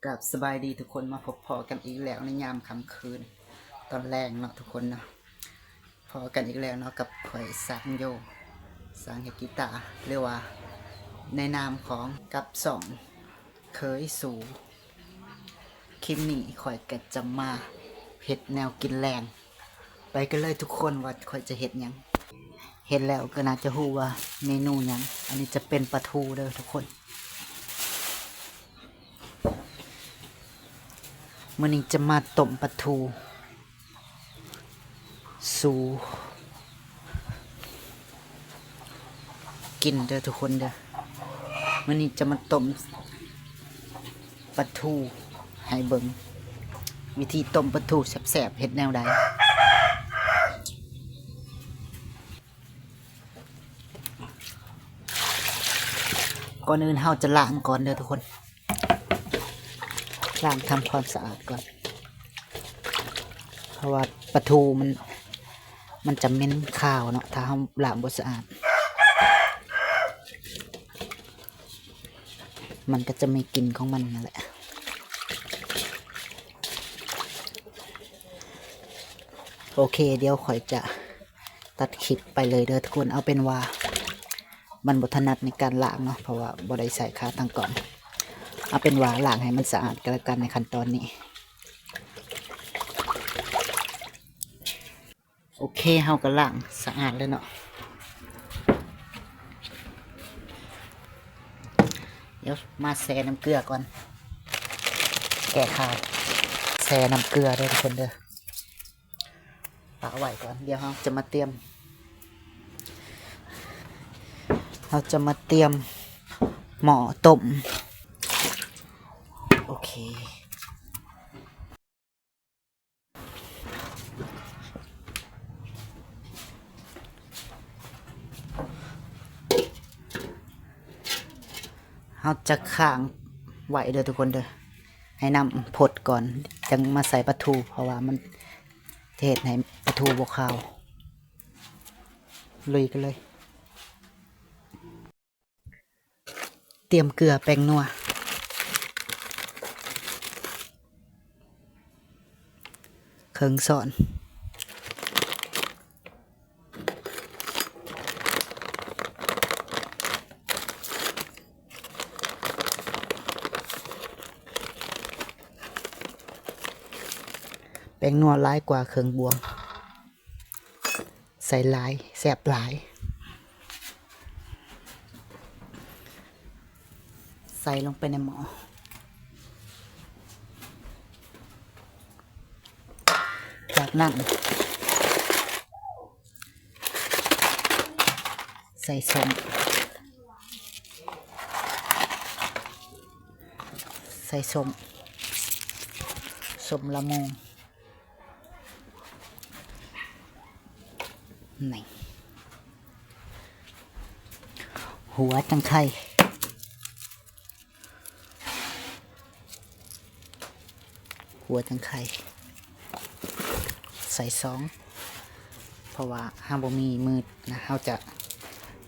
ກາບສະບາຍດີທຸກຄົນ ມາພົບພໍ້ກັນອີກແລ້ວໃນຍາມຄ່ຳຄືນຕອນແລງເນາະທຸກຄົນເນາະ. ພໍ້ກັນອີກແລ້ວເນາະກັບຂ້ອຍ ຊ່າງໂຢ ຊ່າງເຮັດກີຕາ ຫຼືວ່າໃນນາມຂອງ ກັບຊ່ອງເຄີຍສູ່. ຄລິບນີ້ຂ້ອຍກໍຈະມາເຮັດແນວກິນແລງ ໄປກັນເລີຍທຸກຄົນວ່າຂ້ອຍຈະເຮັດຫຍັງ. ເຫັນແລ້ວກໍໜ້າຈະຮູ້ວ່າເມນູຫຍັງ. ອັນນີ້ຈະເປັນປາທູເດີທຸກຄົນ. ມື້ນີ້ຈະມາຕົ້ມປາທູສູ່ກິນເດີທຸກຄົນເດີ. ມື້ນີ້ຈະມາຕົ້ມປາທູໃຫ້ເບິ່ງ ວິທີຕົ້ມປາທູແຊບໆ ເຮັດແນວໃດ. ກ່ອນອື່ນເຮົາຈະລ້າງກ່ອນເດີທຸກຄົນ ລ້າງທຳຄວາມສະອາດກ່ອນ ເພາະວ່າປາທູມັນ ມັນຈະເໝັນຄາວເນາະ ຖ້າເຮົາລ້າງບໍ່ສະອາດ ມັນກໍຈະມີກິ່ນຂອງມັນນັ້ນແຫຼະ. ໂອເຄ ດຽວຂ້ອຍຈະຕັດຄລິບໄປເລີຍເດີທຸກຄົນ. ເອົາເປັນວ່າມັນບໍ່ຖະໜັດໃນການລ້າງເນາະ ເພາະວ່າບໍ່ໄດ້ໃສ່ຂາຕັ້ງກ້ອງ. ເອົາເປັນວ່າລ້າງໃຫ້ມັນສະອາດກໍແລ້ວກັນໃນຂັ້ນຕອນນີ້. ໂອເຄ ເຮົາກໍລ້າງສະອາດແລ້ວເນາະ. ດຽວມາແຊ່ນ້ຳເກືອກ່ອນ ແກ້ຄາວ. ແຊ່ນ້ຳເກືອເດີທຸກຄົນເດີ. ປະໄວ້ກ່ອນ ດຽວເຮົາຈະມາຕຽມ ເຮົາຈະມາຕຽມໝໍ້ຕົ້ມ. ໂອເຄ ເຮົາຈະຄ້າງໄວ້ເດີທຸກຄົນເດີ ໃຫ້ນ້ຳພົດກ່ອນ ຈັ່ງມາໃສ່ປາທູ ເພາະວ່າມັນຈະເຮັດໃຫ້ປາທູບໍ່ຄາວ. ລຸຍກັນເລີຍ. ຕຽມເກືອແປ້ງນົວເຄິ່ງຊ້ອນ. ແປ້ງນົວຫຼາຍກວ່າເຄິ່ງບ່ວງ. ໃສ່ຫຼາຍແຊບຫຼາຍ. ໃສ່ລົງໄປໃນໝໍ້. ຈາກນັ້ນ ໃສ່ສົ້ມ ໃສ່ສົ້ມ ສົ້ມລະມຸງ. ນີ້ ຫົວຈັງໄຄ ຫົວຈັງໄຄ ໃສ່ສອງ ເພາະວ່າເຮົາບໍ່ມີມືນະ ເຮົາຈະ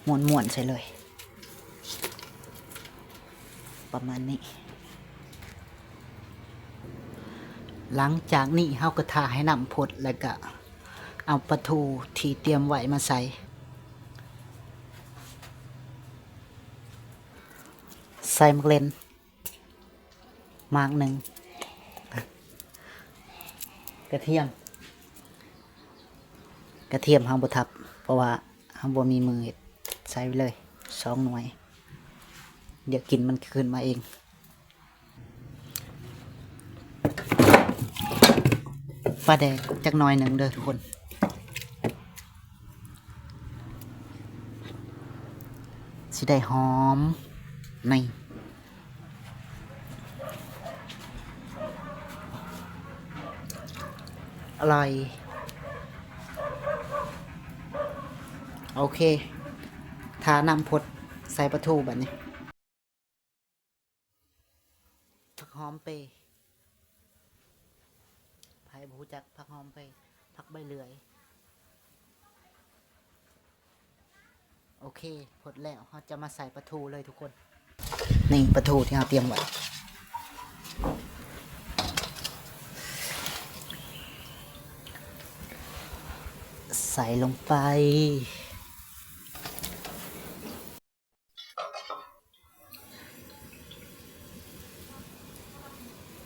ມ້ວນໆໃສ່ເລີຍ. ປະມານນີ້. ຫຼັງຈາກນີ້ເຮົາກໍຖ້າໃຫ້ນ້ຳພົດ ແລ້ວກໍເອົາປາທູທີ່ຕຽມໄວ້ມາໃສ່. ໃສ່ໝາກເລັ່ນໝາກໜຶ່ງ, ກະທຽມ, ກະທຽມເຮົາບໍ່ທັບ ເພາະວ່າ ເຮົາບໍ່ມີມືເຮັດ ໃສ່ໄປເລີຍສອງໜ່ວຍ ດຽວກິ່ນມັນຄືນມາເອງ. ປາແດກຈັກໜ່ອຍໜຶ່ງເດີທຸກຄົນ ຊິໄດ້ຫອມ ນີ້. ອະລ່ອຍ. ໂອເຄ ຖ້ານ້ຳພົດ ໃສ່ປາທູບາດນີ້. ຜັກຫອມເປ, ໃຜບໍ່ຮູ້ຈັກຜັກຫອມເປ, ຜັກໃບເລື່ອຍ. ໂອເຄ ພົດແລ້ວ ເຮົາຈະມາໃສ່ປາທູເລີຍທຸກຄົນ. ນີ້ປາທູທີ່ເຮົາຕຽມໄວ້. ໃສ່ລົງໄປ.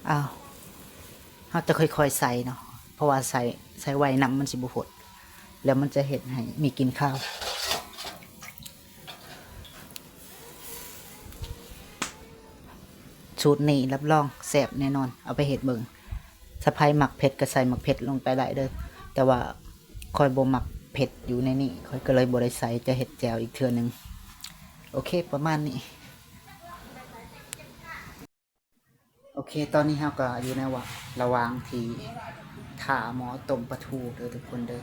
ອ້າວ ເຮົາຈະຄ່ອຍໆໃສ່ເນາະ ເພາະວ່າໃສ່ ໃສ່ໄວນ້ຳມັນຊິບໍ່ຫົດ ແລ້ວມັນຈະເຮັດໃຫ້ມີກິ່ນຄາວ. ສູດນີ້ຮັບຮອງແຊບແນ່ນອນ ເອົາໄປເຮັດເບິ່ງ. ຖ້າໃຜມັກເຜັດກໍໃສ່ໝາກເຜັດລົງໄປໄດ້ເດີ້ ແຕ່ວ່າຂ້ອຍບໍ່ມັກເຜັດຢູ່ໃນນີ້ ຂ້ອຍກໍເລີຍບໍ່ໄດ້ໃສ່ ຈະເຮັດແຈ່ວອີກເທື່ອໜຶ່ງ. ໂອເຄ ປະມານນີ້. ໂອເຄ ຕອນນີ້ເຮົາກໍຢູ່ໃນວ່າ ລະຫວ່າງທີ່ຖ້າໝໍ້ຕົ້ມປາທູເດີ້ທຸກຄົນເດີ້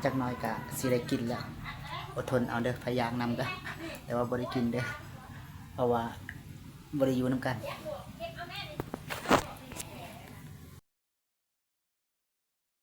ຈັກໜ້ອຍກໍຊິໄດ້ກິນແລ້ວ. ອົດທົນເອົາເດີ້ ພະຍາກນຳເດີ້ ແຕ່ວ່າບໍ່ໄດ້ກິນເດີ້ ເພາະວ່າບໍ່ໄດ້ຢູ່ນຳກັນ.